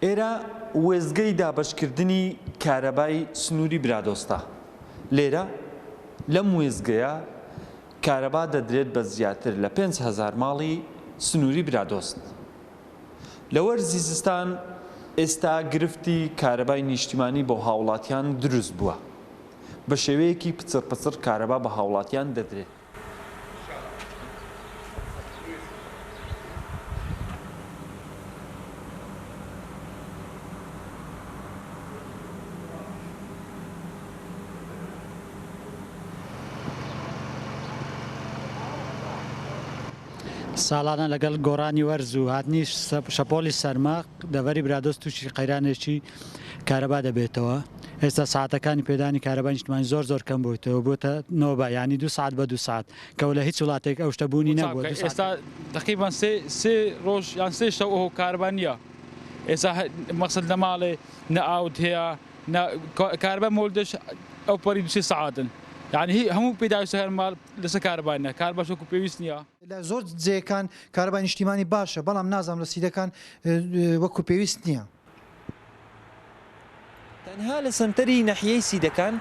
ئێرە وێستگەی دابەشکردنی کارەبای سنووری برادۆستە. لێرە لەم وێستگەیە کارەبا دەدرێت بە زیاتر لە 5000 ماڵی سنووری برادۆست. لە وەرزی زستان ئێستا گرفتی کارەبای نیشتیمانی بۆ هاوڵاتیان دروست بووە. بە شێوەیەکی پچڕ پچڕ کارەبا بە هاوڵاتیان دەدرێت. ساڵانە لەگەڵ گۆڕانی وەرز و هاتنی شەپۆلی سەرما دەڤەری برادۆست تووشی قەیرانێکی کارەبا دەبێتەوە. ئێستا سەعاتەکانی پێدانی کارەبای نیشتمانی زۆر زۆر کەم بوویتەوە بۆتە نۆبە یانی دوو سەعات بە دوو سەعات کەوە لە هیچ وڵاتێک ئەو شتە بوونی نەبووە دوو سەعات. ئێستا تەقریبەن سێ سێ ڕۆژ یان سێ شەو ئەو کارەبا نییە ئێستا مەقسەد لە ماڵێ نە ئاوت هەیە نە کارەبا مۆلدەش ئەو پەڕی دوو سێ سەعاتن یانی هەموو پێداویستەکان ماڵ لەسەر کارەبا نییە کارەباش وەکو پێویست نییە. لە زۆر جێیەکان کارەبای نیشتیمانی باشە بەڵام نازانم لە سیدەکان وەکو پێویست نییە. تەنها لە سەنتەری نەحیەی سیدەکان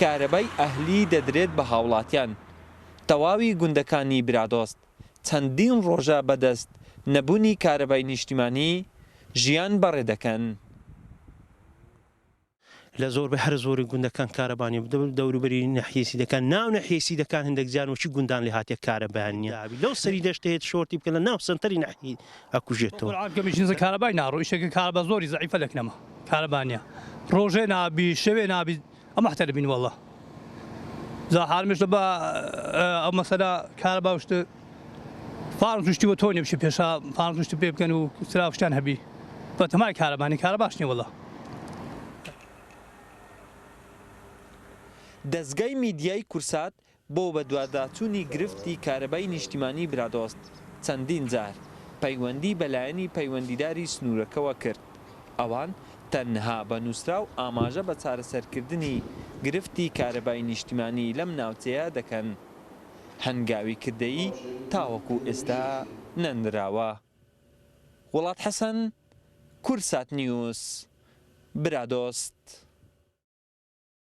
کارەبای ئەهلی دەدرێت بە هاوڵاتیان، تەواوی گوندەکانی برادۆست چەندین ڕۆژە بەدەست نەبونی کارەبای نیشتیمانی ژیان بەڕێدەکەن. لە زۆربەی هەرە زۆری گوندەکان کارەبا نیە دەوروبەری ناحیەی سیدەکان ناو ناحیەی سیدەکان هەندێک جار وەکی گوندان لێ هاتیە کارەبایان نیە لەو سەری دەشتە هێت شۆرتی بکەن لە ناو سەنتەری ناحیەی ئەکوژێتەوە. قورعان بکەم ئیشنزە کارەبای ناڕۆ ئیشەکە کارەبا زۆری زەعیفە لەکنەمە کارەبا نیە ڕۆژێ نابی شەوێ نابی ئەمە حتەربین واللە جا حالمش لە بە ئەو مەسەلە کارەبا و شت فارم توشتی وە تۆ نیە بچی پێشا فارم توشتی پێ بکەن و چراغ شتیان هەبی بە تەمای کارەبانی کارەباش نیە وەڵا. دەزگای میدیای کورسات بۆ بەدواداچوونی گرفتی کارەبای نیشتیمانی برادۆست چەندین جار پەیوەندی بە لایەنی پەیوەندیداری سنوورەکەوە کرد، ئەوان تەنها بە نووسراو ئاماژە بە چارەسەرکردنی گرفتی کارەبای نیشتیمانی لەم ناوچەیە دەکەن، هەنگاوی کردەیی تاوەکو ئێستا نەنراوە. وڵات حەسەن، کوردسات نیوز، برادۆست.